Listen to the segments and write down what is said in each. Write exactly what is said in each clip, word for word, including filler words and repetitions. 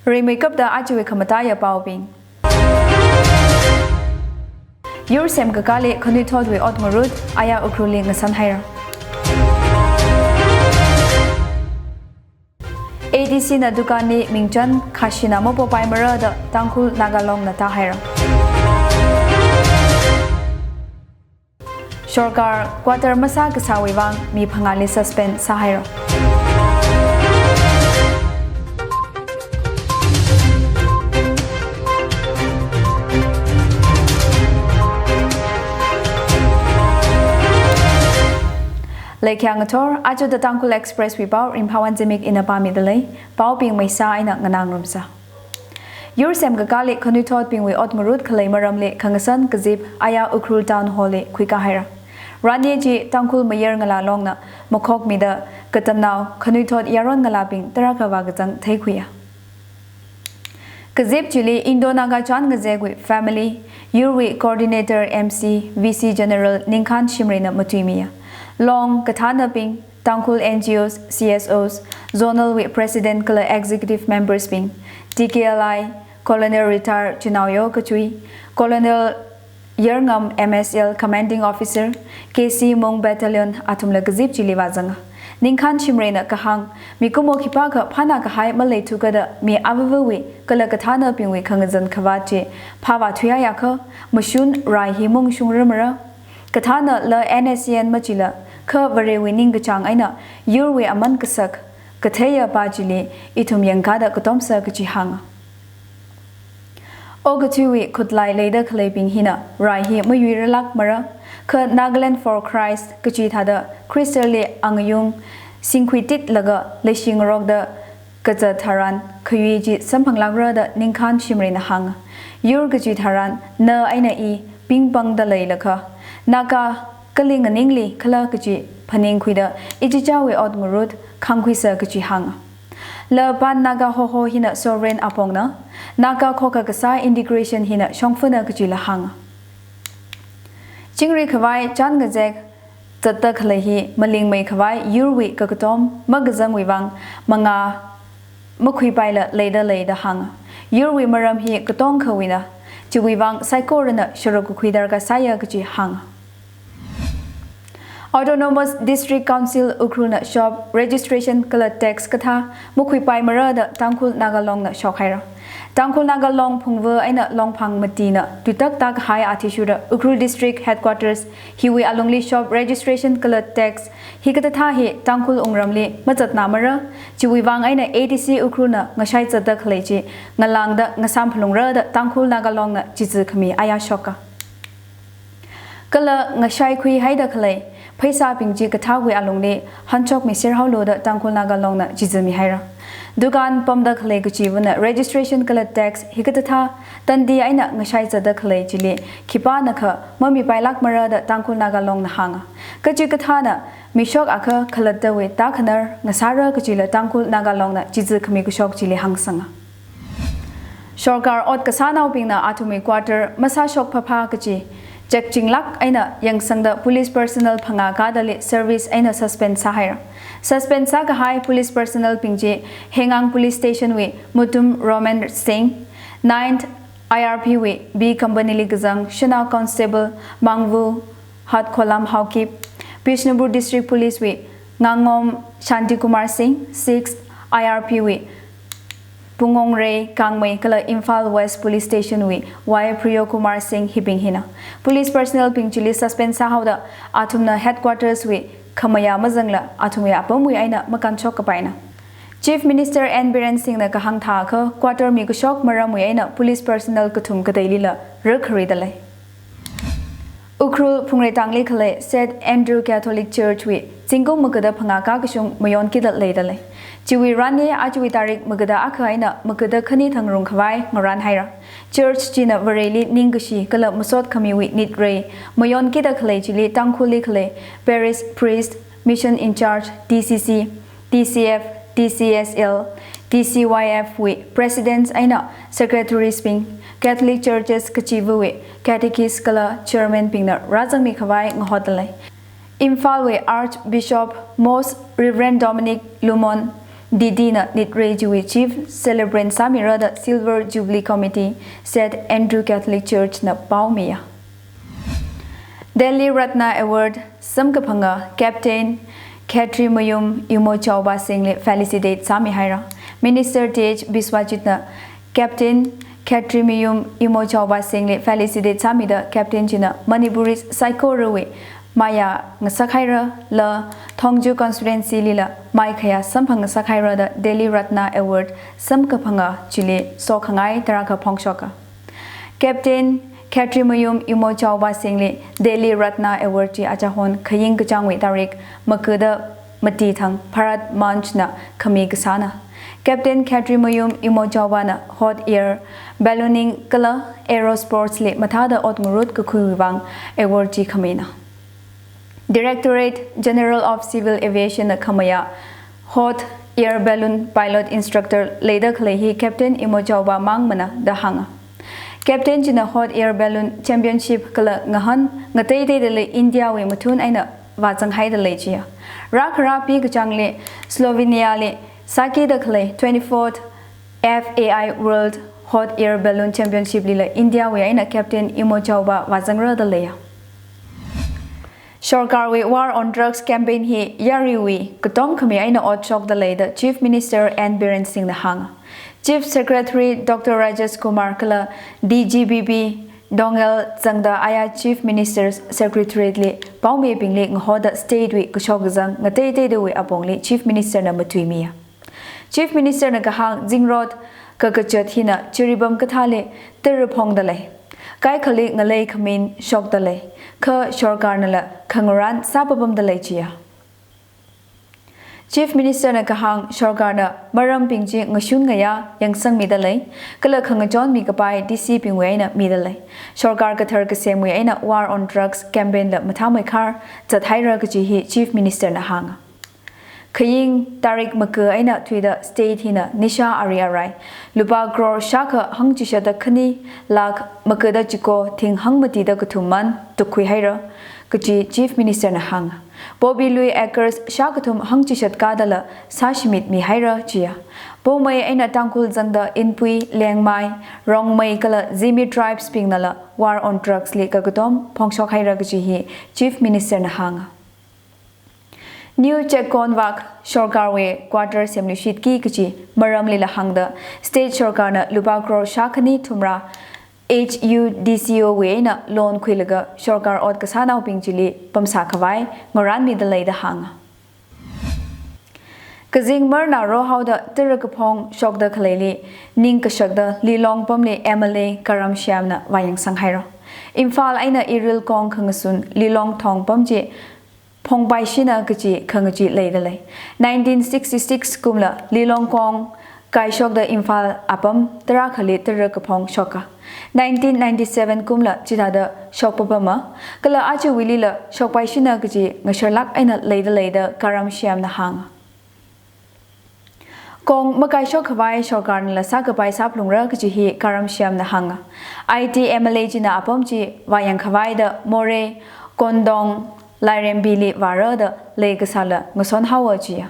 Rimeikapta ajawui khamataiya paobing. Yur semkakāli khanuithotwui ot ngarut aya Ukhrulli ngasan haira. A D C na dukanli mingchan khashina mapopaimara da Tangkhul Naga Longna tāhaira. Sorkar quarter masākasāwui vang mi phangāli suspend sāhaira. Leikhiya ngathor, aja The Tangkhul Express wui pao Ringphāwon Zimik ina pāmidalei, paobing maisa eina nganā ngarumsa. Yur semkakāli khanuithotbingwui ot ngarut khalei maramli khangasan kazip aya Ukhrul Town Hall li khuikāhaira. Ranye chi Tangkhul Mayar Ngala Longna makhokmida katamnao khanuithot yaron ngalābing tarākha vākazang theikhuiya. Kazip chili Indo-Naga chān ngazekwui family, yurwui coordinator M C, V C General Ningkhan Shimrayna matuimiya. Long kathānabing, Tangkhul N G Os, C S Os, Zonal wui President kala Executive Members bing, T K L I, Colonel Retired Chinaoyo Kachui, Colonel Yarngam M S L Commanding Officer, K C Mung Battalion athumla kazip chili vāzanga. Ningkhan Shimrayna kahāng, mikumo khipākha phānakahai maleithuka da mi avāvawui kala kathānabingwui khangazan khavāt chi phāvāthuiakha, mashun rai hi mungshungrarmara. Kathānala N S C N machila, kha Varewui ningkachāng eina yurwui aman kasak katheiya pā chili ithum yangkāda katomsa kachi hānga. Okathuiwui khutlai leida khaleibing hina rai hi mayuirarlākmara, kha Nagaland for Christ kachi thāda Khristali angayung singkhuititlaga leishingarokda kazat tharan khayui chi samphanglākra da Ningkhan Shimrayna hānga. Yur kachi tharan na eina i pingpangda leilakha, Naga kali nganingli khala kachi phaningkhuida ichichāwui ot ngarut khāngkhuisa kachi hānga. La Pan Naga Hoho hina sovereign apongna, Naga khokha kasā integration hina shongfana kachila hānga. Chingri khavai chān ngazek zatda khalei hi malingmei khavai yurwui kakatom makazangwui vang mangā makhuipaila leida leida hānga. Yurwui maram hi katongkhawuina, chiwui vang saikorana sharuk kakhui darkar sāya kachi hānga. Autonomous District Council Ukhrulna shop registration kala tax kathā makhuipaimara da Tangkhul Naga Longna shokhaira. Tangkhul Naga Long phungva eina longphang matina tuitak tākahai athishurda Ukhrul District Headquarters hiwui alungli shop registration kala tax hikathā hi Tangkhul wungramli mazatnāmara, chiwui vang eina A D C Ukhrulna ngashai zatda khalei chi ngalāngda ngasam phalungra da Tangkhul Naga Longna chizi khami aya shoka. Kala ngashai khuihaida khalei pheisābing chi kathāwui alungli hanchokmiserhaolu da Tangkhul Naga Longna chizimihaira. Dukan pamda khalei kachivana registration kala tax hikathā tandi eina ngashai zatda khalei chili khipānakha mamipailākmara da Tangkhul Naga Longna hānga. Kachikathāna mishok akha khalattawui tākhanar ngasāra kachila Tangkhul Naga Longna chizi khami kashok chili hāngsanga. Sorkar ot kasānaobingna athumwui quarter masāshok phāphā kachi chekchinglāk eina yangsangda police personnel phangā kadali service eina suspend sāhaira. Suspend sākahai police personnel bing chi Hengang Police Station wui Mutum Roman Singh, ninth I R P wui B Company li kazang Shanao Constable Mangvu Hatkholam Haokip, Bishnupur District Police wui Ngangom Shanti Kumar Singh, sixth I R P wui Pungong Rei Kangmei kala Imphal West Police Station wui Y Priyo Kumar Singh hibing hina. Police personnel bing chili suspend sāhaoda athumna headquarters wui khamayā mazangla athumwui apamwui eina makānshok kapaina. Chief Minister N Biren Singhna kahāng thākha quarter mikashok maramwui eina police personnel kathum kateilila rākharidalei. Ukhrul Phungreitangli khalei Saint Andrew Catholic Church wui zingkum magada phangā kakashung mayonkida leidalei. Chiwui ranye achuwui tarik magada akha eina magada khani thangrung khavai ngaranhaira. Church china Vareli ningkashi kala masot khamiwui nitrei mayonkida khalei chili Tangkhulli khalei Parish Priest, Mission in Charge, T C C, T C F, T C S L, T C Y F wui Presidents eina Secretaries bing, Catholic Churches kachivawui Catechist kala Chairman bingna rāzangmi khavai ngahotdalei. Imphal wui Archbishop Most Reverend Dominic Lumon, D D na nitrei chiwui chief celebrant sāmira da Silver Jubilee Committee, Saint Andrew Catholic Church na paomiya. Delhi Ratna Award samkaphanga Captain Khetrimayum Imochaoba Singh li felicitate sāmihaira. Minister T H Biswajit na Captain Khetrimayum Imochaoba Singh li felicitate sāmida Captain china Manipuri saikorawui maya ngasakhaira la Thongju constituency lila maikhaya samphang ngasakhaira da Delhi Ratna Award samkaphanga chili sokhangai tarākha phongshoka. Captain Khetrimayum Imochaoba Singh li Delhi Ratna Award chi achahon khaying kachāngwui tarik makuda mati thang Bharat Manch na khami kasāna. Captain Khetrimayum Imochaoba na hot air ballooning kala aerosports li mathāda ot ngarut kakhuiwui vang award chi khamina. Directorate General of Civil Aviation na khamaya hot air balloon pilot instructor leida khalei hi Captain Imochaoba mangmana da hānga. Captain china hot air balloon championship kala ngahān ngateiteidali India wui mathun eina vāzanghaida lei chiya. Rākhara pi kachāngli Slovenia li sākida khalei twenty-fourth F A I World Hot Air Balloon Championship lila India wui eina Captain Imochaoba vāzangra da leiya. Sorkarwui War on Drugs campaign hi yaruiwui katom khami eina ot shokda lei da Chief Minister N Biren Singh na hānga. Chief Secretary Doctor Rajesh Kumar kala D G P P Dong L zangda aya Chief Minister's Secretariat li paomibingli ngahoda state wui kashok kazang ngateiteidawui apongli Chief Minister na matuimiya. Chief Minister na kahāng zingrot kakachat hina Jiribam kathāli taraphongda lei. Kaikhali ngalei khamin shokda lei. Kha sorkarnala khangarān sāpapamda lei chiya. Chief Minister na kahāng sorkarna marambing chi ngashun ngayā yangsangmida lei, kala khangachon mikapai D C bingwui eina mida lei. Sorkar kathar kasemwui eina War on Drugs campaign la mathāmeikhar zathaira kaji hi Chief Minister na hānga. Khaying tarik maku eina thuida state hina nisha ari arai lupā crore shākha hangchishatda khani lakh makuda chiko thing hangmatida kathum man tukkhuihaira kaji Chief Minister na hānga. Poppy lui acres shākathum hangchishat kadala sāshimit mihaira chiya. Poumai eina Tangkhul zangda Inpui, Liangmai, Rongmei kala Zimi tribes bingnala War on Drugs li kakatom phongshokhaira kaji hi Chief Minister na hānga. New Checkon vak sorkarwui quarter semluishitki kaji maramlila hāngda state sorkarna lupā crore shākhani thumra H U D C O wui eina loan khuilaga sorkar ot kasānaobing chili pamsā khavai ngarānmida lei da hānga. Kazing marna rohaoda tara kaphong shokda khaleili ningkashakda Lilong pamli M L A Karam Shyam na vāyangsanghaira. Imphal eina Iril kong khangasun Lilong thong pam chi phongpaishina kaji khangachee leida lei. Nineteen sixty-six kumla Lilong kong kaishokda Imphal apam tarākhali tara kaphong shoka. Nineteen ninety-seven kumla chithāda shokpapama, kala aja wuilila shokpaishina kaji ngasharlāk eina leida lei da Karam Shyam na hānga. Kong makaishok khavai sorkarnala sākapai sāphalungra kaji hi Karam Shyam na hānga. I T M L A china apam chi vāyang khavai da Moreh, Kondong, Lairembili vāra da leikasāla ngasonhaowa chiya.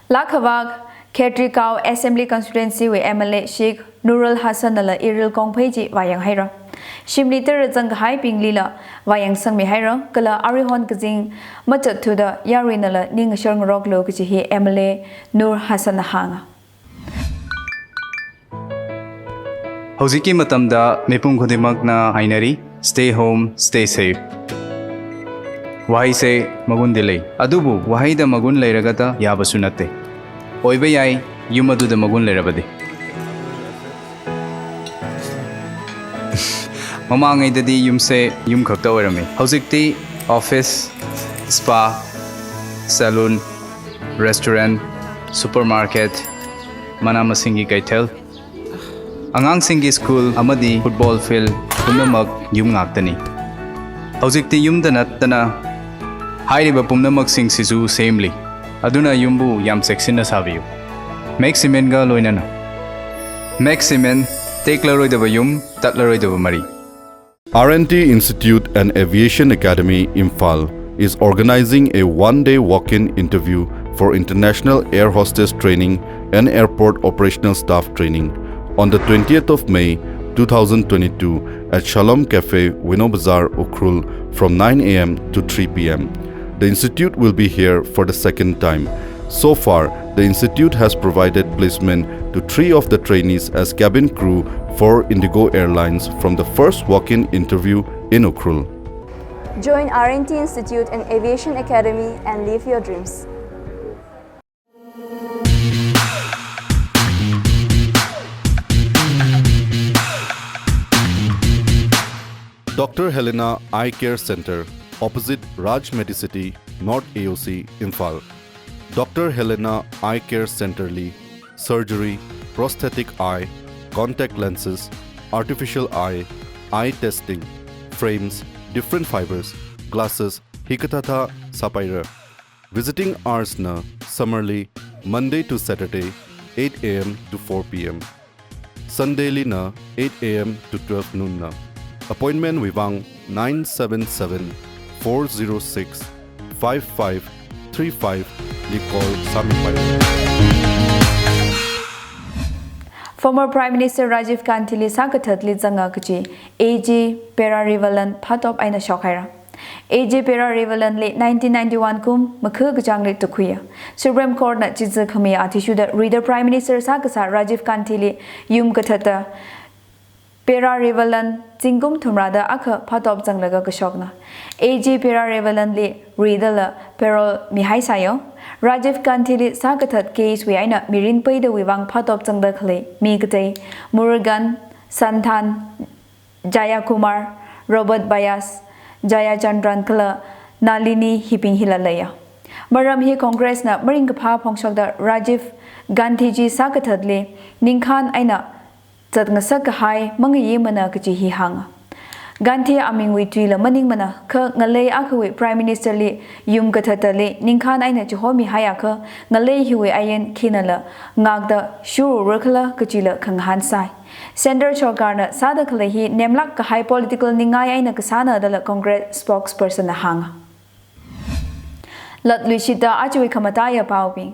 Lākhavak Khetrikau Assembly Constituency wui M L A Sheikh Nurul Hassan nala Iril kongphei chi vāyanghaira. Shimli tara zangkahaibinglila vāyangsangmihaira, kala aruihon kazing machatthuda yaruinala ning ngashar ngaroklu kaji hi M L A Nur Hassan na hānga. ꯍꯧꯖꯤꯛꯀꯤ ꯃꯇꯝꯗ ꯃꯤꯄꯨꯝ ꯈꯨꯗꯤꯡꯃꯛꯅ ꯍꯥꯏꯅꯔꯤ, "Stay home, stay safe"꯫ ꯋꯥꯍꯩꯁꯦ ꯃꯒꯨꯟꯗꯤ ꯂꯩ, ꯑꯗꯨꯕꯨ ꯋꯥꯍꯩꯗ ꯃꯒꯨꯟ ꯂꯩꯔꯒꯇ ꯌꯥꯕꯁꯨ ꯅꯠꯇꯦ꯫ ꯑꯣꯏꯕ ꯌꯥꯏ, ꯌꯨꯝ ꯑꯗꯨꯗ ꯃꯒꯨꯟ ꯂꯩꯔꯕꯗꯤ꯫ ꯃꯃꯥꯡꯉꯩꯗꯗꯤ ꯌꯨꯝꯁꯦ ꯌꯨꯝ ꯈꯛꯇ ꯑꯣꯏꯔꯝꯃꯤ꯫ ꯍꯧꯖꯤꯛꯇꯤ office, spa, salon, restaurant, supermarket, ꯃꯅꯥ ꯃꯁꯤꯡꯒꯤ ꯀꯩꯊꯦꯜ, ꯑꯉꯥꯡꯁꯤꯡꯒꯤ school ꯑꯃꯗꯤ football field ꯄꯨꯝꯅꯃꯛ ꯌꯨꯝ ꯉꯥꯛꯇꯅꯤ꯫ ꯍꯧꯖꯤꯛꯇꯤ ꯌꯨꯝꯗ ꯅꯠꯇꯅ ꯍꯥꯏꯔꯤꯕ ꯄꯨꯝꯅꯃꯛꯁꯤꯡꯁꯤꯁꯨ ꯁꯦꯝꯂꯤ꯫ ꯑꯗꯨꯅ ꯌꯨꯝꯕꯨ ꯌꯥꯝ ꯆꯦꯛꯁꯤꯟꯅ ꯁꯥꯕꯤꯌꯨ꯫ Max Cementꯒ ꯂꯣꯏꯅꯅ꯫ Max Cement, ꯇꯦꯛꯂꯔꯣꯏꯗꯕ ꯌꯨꯝ, ꯇꯠꯂꯔꯣꯏꯗꯕ ꯃꯔꯤ꯫ R and T Institute and Aviation Academy, Imphal, is organizing a one-day walk-in interview for International Air Hostess Training and Airport Operational Staff Training on the twentieth of May two thousand twenty-two at Shalom Cafe, Wino Bazar, Ukhrul, from nine a m to three p m. The institute will be here for the second time. So far, the institute has provided placement to three of the trainees as cabin crew for Indigo Airlines from the first walk-in interview in Ukhrul. Join R and T Institute and Aviation Academy and live your dreams. Doctor Helena Eye Care Center, opposite Raj Medicity, North A O C, Imphal. Doctor Helena Eye Care Center li surgery, prosthetic eye, contact lenses, artificial eye, eye testing, frames, different fibers, glasses, hikathāthā sāpaira. Visiting hours na summer li Monday to Saturday, eight a m to four p m. Sunday li na eight a m to twelve noon na. Appointment wui vang nine seven seven, four zero six, five five three five li call sāmipai. Former Prime Minister Rajiv Gandhi li sākathatli zanga kachi A G Peerarivalan phatop eina shokhaira. A G Peerarivalan li nineteen ninety-one kum Makhu kachāngli tukhuiya. Supreme Court na chizi khami athishurda ruida Prime Minister sākasā Rajiv Gandhi li yum kathata Peerarivalan zingkum thumrada akha phatop zanglaga kashokna. A G Peerarivalan li ruidala parole mihaisāya. Rajiv Gandhi li sākathat case wui eina mirin peidawui vang phatop zangda khalei mi katei Murugan, Santhan, Jayakumar, Robert Byas, Jayachandran kala Nalini hibing hila leiya. Maram hi Congress na maringkaphā phongshokda Rajiv Gandhi chi sākathatli ningkhān eina zatngasak kahai mangayimana kachi hi hānga. Gandhi amingwui tuila maningmana, kha ngalei akhawui Prime Minister li yum kathatali ningkhān eina chihomi haiakha ngalei hiwui ain khinala ngakda shurura khala kachila khangahān sāi. Centre sorkarna sāda khalei hi nemlāk kahai political ningai eina kasāna dala Congress spokesperson na hānga. Latluishita ajawui khamataiya paobing.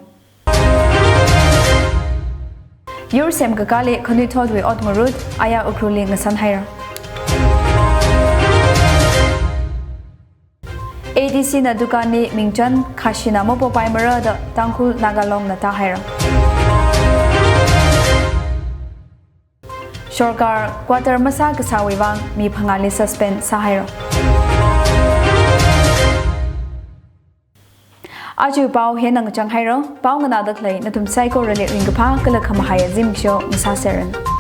Yur semkakāli khanuithotwui ot ngarut, aya Ukhrulli ngasānhaira. A D C na dukanli mingchan khashina mapopaimara da Tangkhul Naga Long na tāhaira. Sorkar quarter masākasāwui vang mi phangāli suspend sāhaira. Aja pao hieina ngachang haira, pao nganāda khalei nathum saikorali ringkaphā kala khamahai azimiksho ngasāseranu.